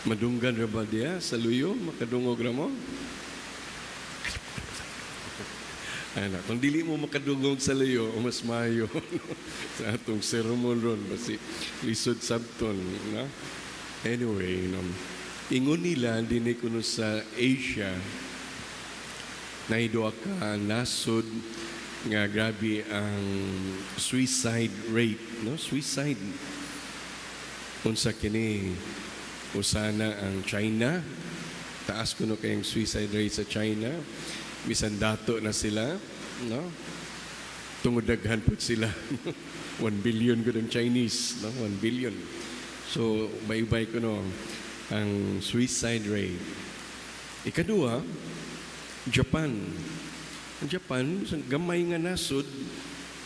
Madunggan ra ba diya sa luyo? Makadungog ra mo? Ana, kung dili mo makadungog sa luyo, mas maayo sa atong sermon ron basi lisod sabton, no? Anyway, no. Ingon nila dinhi kuno sa Asia na duha ka nasod nga grabe ang suicide rate, no? Suicide. Unsa kini? Usa na ang China. Taas kuno kayong suicide rate sa China. Bisan dato na sila, no? Tungod daghan pud sila. 1 billion gud ang Chinese, no? 1 billion. So, ubay-ubay kuno ang suicide rate. Ikaduha, Japan. Ang Japan, bisan gamay nga nasod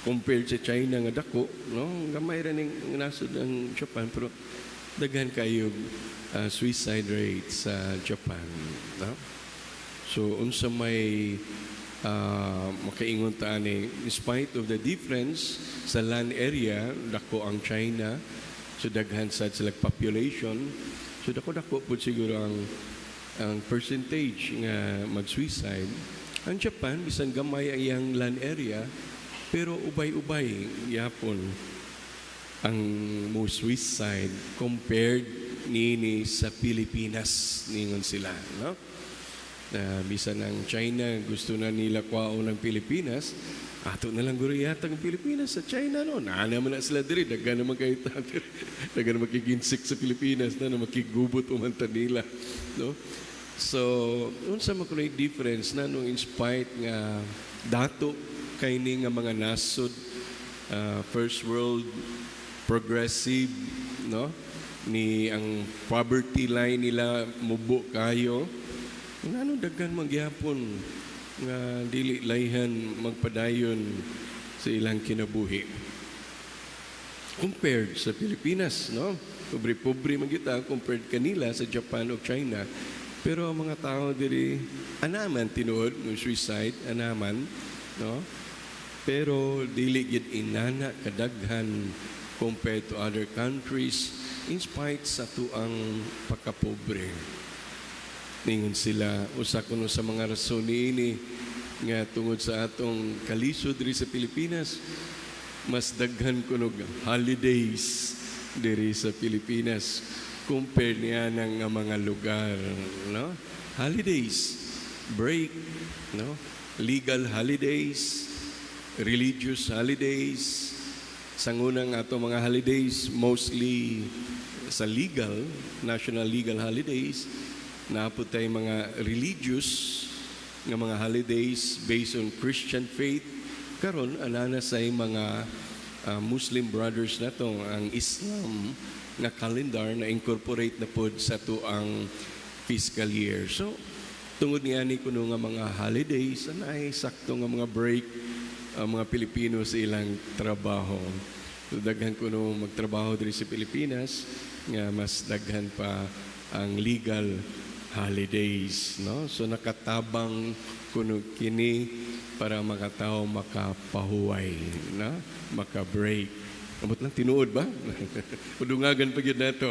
compared sa China nga dako, no? Gamay ra ning nasod ang Japan, pero daghan kayo suicide rate sa Japan, no? So unsa may makaingon ta ani, in spite of the difference sa land area, dako ang China, so daghan sad sila population, so dako-dako pud siguro ang percentage nga mag-suicide. Ang Japan, bisan gamay ang iyang land area, pero ubay-ubay yapon ang mo suicide compared nini sa Pilipinas, ningon sila, no? Na bisan ang China gusto na nila kwaon ng Pilipinas, ato na lang guro ihatag ang Pilipinas sa China, no? Naa naman na sila diri, daghan naman kayo ta diri. Daghan naman kiginsik sa Pilipinas na makigubot umanta nila, no? So unsa man kuno'y difference na nung in spite nga dato kay ni nga mga nasod, first world, progressive, no? Ni ang poverty line nila mubo kayo, ngano daghan man gyapon nga dili layhan magpadayon sa ilang kinabuhi compared sa Pilipinas, no? Pobre-pobre man kita compared kanila sa Japan o China. Pero ang mga tao diri anaman tinuod ng suicide, anaman, no? Pero dili gid inana kadaghan compared to other countries in spite sa tuang pagkapobre. Ningon sila, usa kuno sa mga rason niini nga tungod sa atong kalisod diri sa Pilipinas, mas daghan kunog holidays diri sa Pilipinas compare niya ng nga mga lugar, no? Holidays, break, no? Legal holidays, religious holidays. Sa ngunang ato mga holidays, mostly sa legal, national legal holidays, naa pod tay mga religious nga mga holidays based on Christian faith. Karon anana say mga Muslim brothers nato, ang Islam nga calendar na incorporate na pod sa tuang fiscal year. So tungod niya ni kuno nga mga holidays, anay sakto nga mga break ang mga Pilipino sa ilang trabaho. So, daghan kuno magtrabaho diri sa Pilipinas nga mas daghan pa ang legal holidays, no? So nakatabang kuno kini para makatao makapahuway, no? Maka-break. Amot lang tinuod ba? Dungagan pa gyud nato.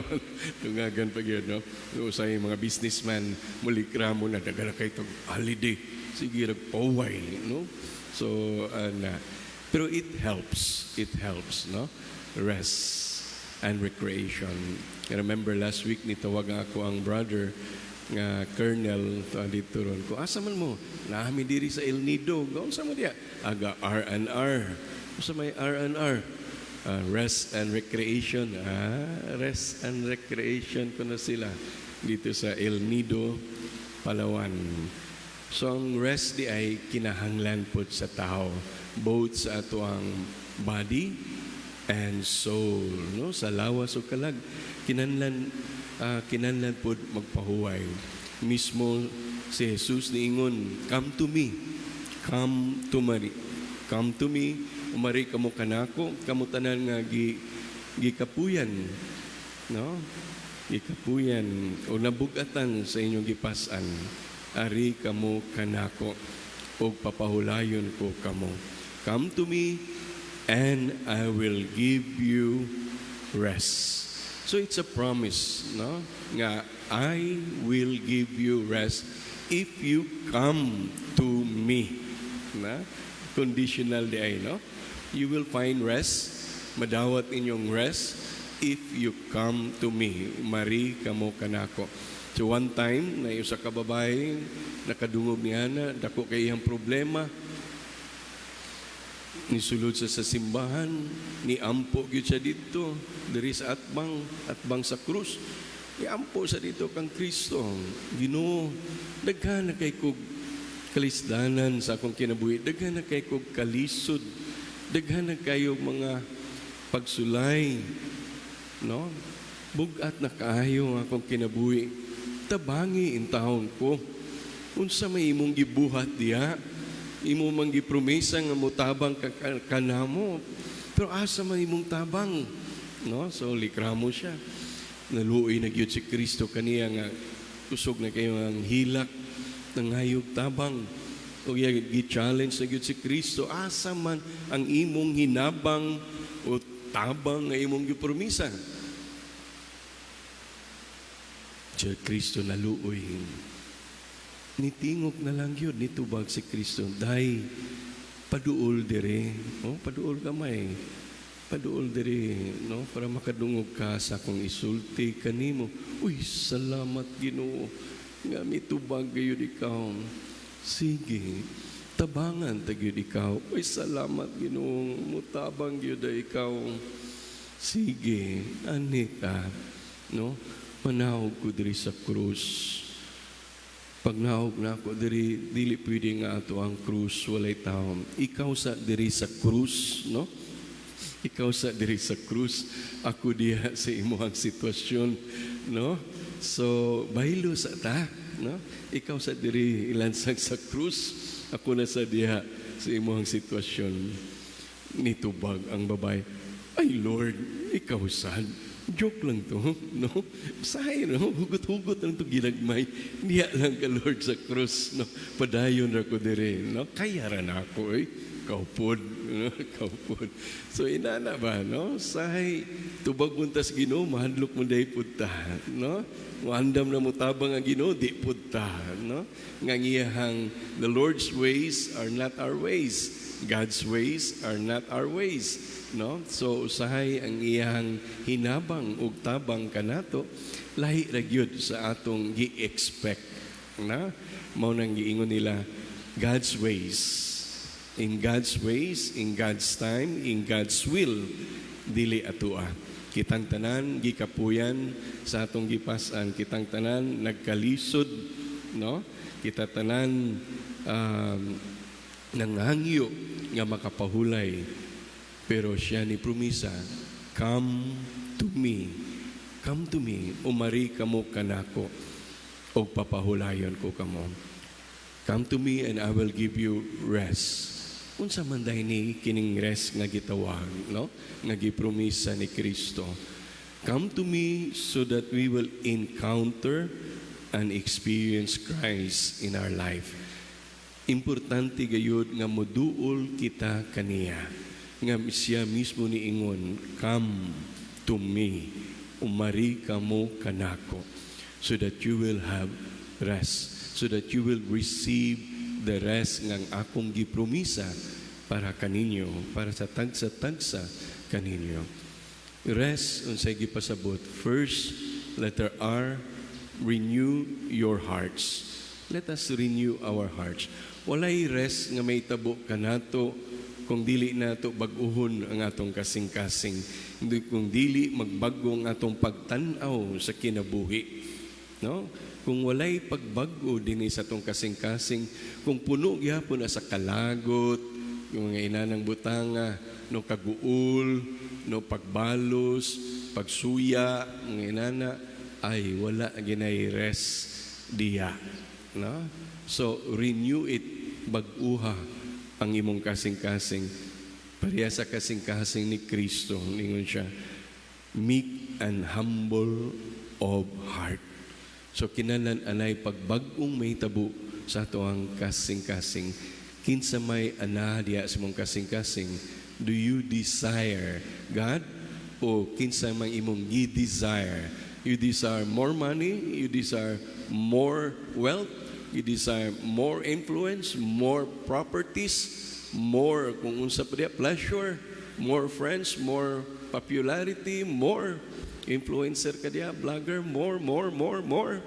Dungagan pa gyud, no? So, sa mga businessman mulikramo na daghan na kay tog holiday. Sige rag pahuway, no? So ana, pero it helps. It helps, no? Rest and recreation. I remember last week nitawag ako ang brother nga colonel to dito ron ko. "Asa man mo?" "Naa mi diri sa El Nido." "Unsa mo diya?" "Aga R&R." "Unsa may R&R?" "Rest and recreation." Ah, rest and recreation ko na sila dito sa El Nido, Palawan. So ang rest di ay kinahanglan pod sa tao, both sa ato ang body and soul, no? Sa lawas ug kalag, kinahanglan pod magpahuway. Mismo si Jesus niingon, "Come to me, come to me, come to me, umari kamo kanako, kamo tanan nga gi gikapuyan, no? Gikapuyan o nabugatan sa inyong gipas-an. Ari kamo kanako ug papahulayon ko kamo. Come to me and I will give you rest." So it's a promise, no? Nga I will give you rest if you come to me. Na? Conditional diay, no? You will find rest, madawat inyong rest if you come to me. Mari kamo kanako. So one time, na usa ka babae, nakadungog niya na, dako kay iyang problema, nisulod siya sa simbahan, ni ampo gyud siya dito, diri sa atbang, atbang sa krus. Niampo sa dito kang Kristo. Ginoo, daghan na kay kog kalisdanan sa akong kinabuhi, daghan na kay kog kalisod, daghan na kayo mga pagsulay, no? Bugat na kaayo ang akong kinabuhi. Tabangi intawon ko. Unsa may imong gibuhat diha? Imo man gipromesa nga motabang ka kanamo. Pero asa man imong tabang? No? So likramo siya. Naluoy na gyud si Kristo kaniya nga kusog na kayo ang hilak, nangayog tabang. O iya gi-challenge na gyud si Kristo, asa man ang imong hinabang o tabang nga imong gipromisa? Si Kristo naluoy. Nitingog na lang yun, nitubag si Kristo. Day, paduol dire. Oh, paduol gamay. Paduol dire, no? Para makadungog ka sa akong isulti kanimo. Uy, salamat, Ginoo. Nga mitubag gayud ikaw. Sige, tabangan ta gyud ikaw. Uy, salamat, Ginoo. Mutabang gyud ikaw. Sige, anita, no? Manahog ko diri sa krus. Pag nahog na ako diri, dili pwede nga ato ang krus walay tao. Ikaw sa diri sa krus, no? Ikaw sa diri sa krus, ako diha sa imuhang sitwasyon, no? So, baylo sa ta, no? Ikaw sa diri ilansang sa krus, ako na sa diha sa imuhang sitwasyon. Nitubag ang babae. Ay Lord, ikaw sad. Joke lang to, no? Sahay, no? Hugot-hugot lang to ginagmay. Diha lang ka, Lord, sa krus, no? Padayon ra ko dire, no? Kaya ra na ako, eh. Kaupod, no? Kaupod. So, inana ba, no? Sahay, tubag mo tas Ginoo, mahadlok mo dahi pud ta, no? Muandam na mutabang ang Ginoo, di pud ta, no? Nga ngiyahang, the Lord's ways are not our ways. God's ways are not our ways, no? So usahay ang iyang hinabang ug tabang kanato lahi ra gyud sa atong gi-expect, na mao nang giingon nila God's ways, in God's ways, in God's time, in God's will, dili atoa. Kitang tanan gikapuyan sa atong gipas-an, kitang tanan nagkalisod, no? Kita tanan nangangyo nga makapahulay, pero siya ni promisa, "Come to me, come to me, umari kamo kanako og papahulayon ko kamo. Come to me and I will give you rest." Unsa man diay ni kining rest nga gitawag, no, nga gipromisa ni Kristo? Come to me so that we will encounter and experience Christ in our life. Importante gayud nga moduol kita kaniya. Nga siya mismo niingon, "Come to me, umari kamo kanako, so that you will have rest, so that you will receive the rest nga ang akong gipromisa para kaninyo, para sa tagsa-tagsa kaninyo." Rest, unsay gipasabot? First, letter R, renew your hearts. Let us renew our hearts. Walay rest nga may tabo kanato kung dili nato bag-uhon ang atong kasing-kasing. Hindi kung dili magbago ang atong pagtan-aw sa kinabuhi. No? Kung walay pagbag-o dinhi sa atong kasing-kasing, kung puno gyapon na sa kalagot, yung mga inanang butanga, no, kaguol, no, pagbalos, pagsuya, mga inana, ay wala ginay rest diya. No? So renew it, bag-uha ang imong kasing-kasing. Pareha sa kasing-kasing ni Kristo, ningon siya, meek and humble of heart. So kinahanglan anay pagbag-ong mahitabo sa ato ang kasing-kasing. Kinsa may ana diya sa imong kasing-kasing, do you desire God? O kinsa man imong gi-desire. You desire more money, you desire more wealth, you desire more influence, more properties, more kung unsa pa diya, pleasure, more friends, more popularity, more influencer ka diya, blogger, more, more, more, more.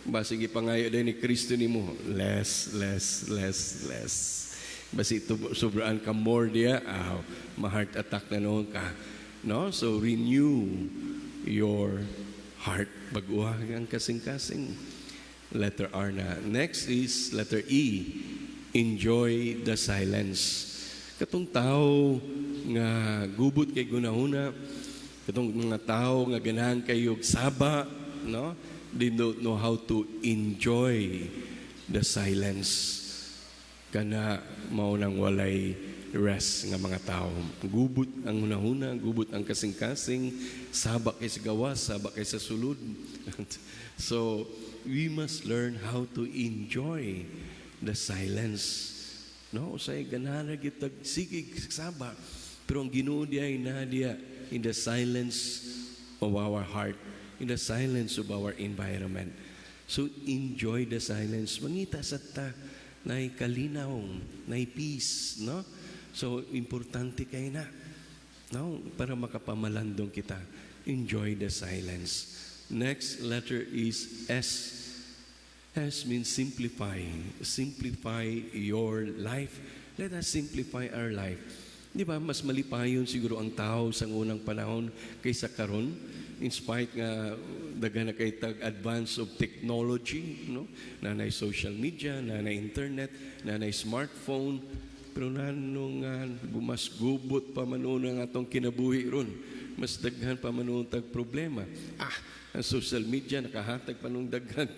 Basig ipangayo din ni Kristo nimo, less, less, less, less. Basi ito, sobraan ka more diya, ah, ma-heart attack na noon ka. No? So renew your heart. Bag-uha ang kasing-kasing. Letter R na. Next is letter E. Enjoy the silence. Katong tao nga gubot kay gunahuna, katong mga tao nga ganahan kayo saba, no? They don't know how to enjoy the silence. Kana mao nang walay rest nga mga tao. Gubot ang hunahuna, gubot ang kasing-kasing, saba kay sa gawas, saba kay sa sulod. So, we must learn how to enjoy the silence. No, usahay ganahan ra gyud tag sige saba. Pero ang Ginoo diay na diya in the silence of our heart, in the silence of our environment. So enjoy the silence. Mangita sa ta nay kalinaw, nay peace, no? So importante kay na. No, para makapamalandong kita. Enjoy the silence. Next letter is S. S means simplify. Simplify your life. Let us simplify our life. Di ba, mas malipayon siguro ang tao sa unang panahon kaysa karon, in spite nga daghan na kay tag advance of technology, no? Nanay social media, nanay internet, nanay smartphone, pero nano nga mas gubot pa man ang atong kinabuhi ron? Mas daghan pa man tag problema. Ah, ang social media nakahatag pa nung daghan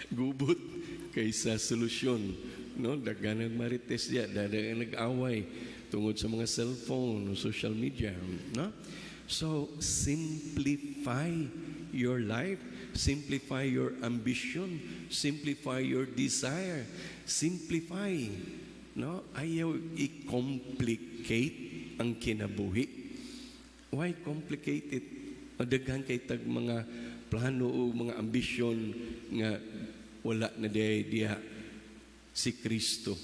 gubot kaysa solusyon, no? Daghan nag marites diya, daghan nag-away tungod sa mga cellphone o social media, no? So simplify your life, simplify your ambition, simplify your desire, simplify, no? Ayaw i-complicate ang kinabuhi. Why complicate it? Daghan kay tag mga plano o mga ambisyon nga wala na diay diha si Kristo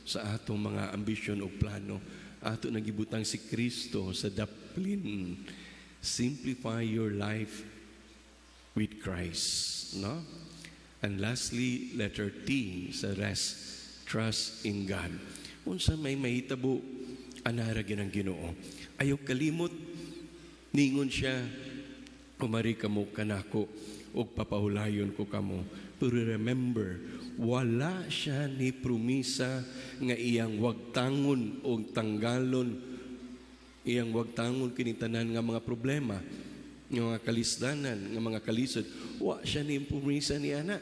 sa atong mga ambisyon o plano. Ato nagibutang si Kristo sa daplin. Simplify your life with Christ, no? And lastly, letter T sa rest, trust in God. Unsa may mahitabo, anara gyud ang Ginoo. Ayaw kalimot, ningon siya, "Umari kamo kanako ug papahulayon ko kamo." Pero remember, wala siya ni promisa nga iyang wagtangon o tanggalon, iyang wagtangon kini tanan nga mga problema, nga mga kalisdanan, nga mga kalisod. Wa siya ni promisa ni ana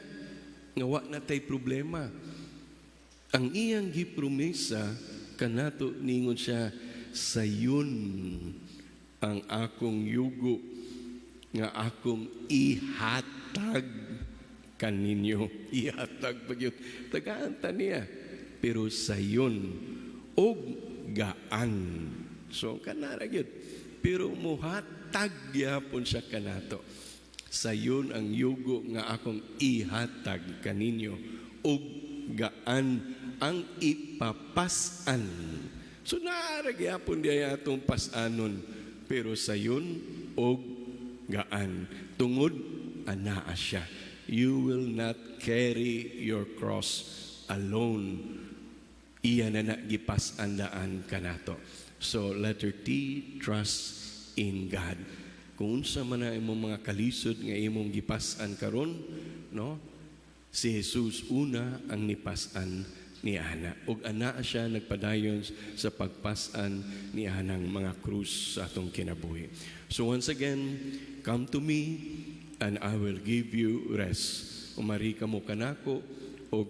nga wa na tay problema. Ang iyang gipromisa kanato, ningon siya, "Sayon ang akong yugo nga akong ihatag kaninyo." Ihatag pa gyud. Tagaan ta niya. Pero sayon og gaan. So kanara gyud. Pero muhatag gyapon siya kanato. "Sayon ang yugo nga akong ihatag kaninyo ug gaan ang ipapas-an." So naara gyapon diay atong pas-anon, pero sayon og gaan tungod anaa siya. You will not carry your cross alone. Iya na na gipas-andaan kanato. So letter T, trust in God. Kung unsa man na imong mga kalisod nga imong gipas-an karon, no? Si Jesus una ang nipas-an ni ana. Ug anaa siya nagpadayon sa pagpas-an ni anang mga krus sa atong kinabuhi. So once again, come to me and I will give you rest. Umari kamo kanako ug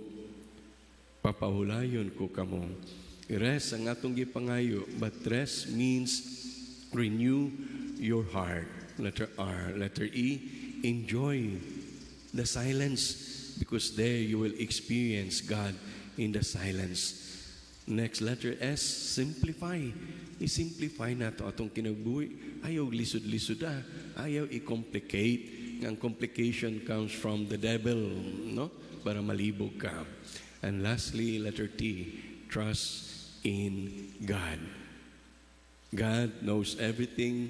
papahulayon ko kamo. Rest ang atong gipangayo, but rest means renew your heart. Letter R. Letter E, enjoy the silence because there you will experience God in the silence. Next, letter S, simplify. I-simplify nato atong kinabuhi. Ayaw lisod-lisod ah. Ayaw i-complicate. Ang complication comes from the devil, no? Para malibog ka. And lastly, letter T, trust in God. God knows everything.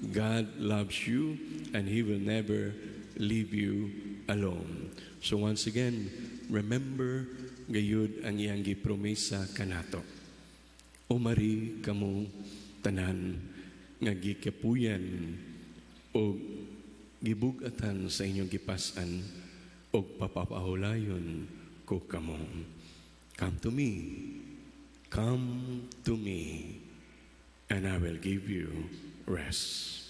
God loves you and He will never leave you alone. So once again, remember gayud ang iyang gipromesa kanato. "Umari kamo tanan nga gikapuyan o gibugatan sa inyong gipas-an og papapahulayon ko kamo." Come to me. Come to me and I will give you rest.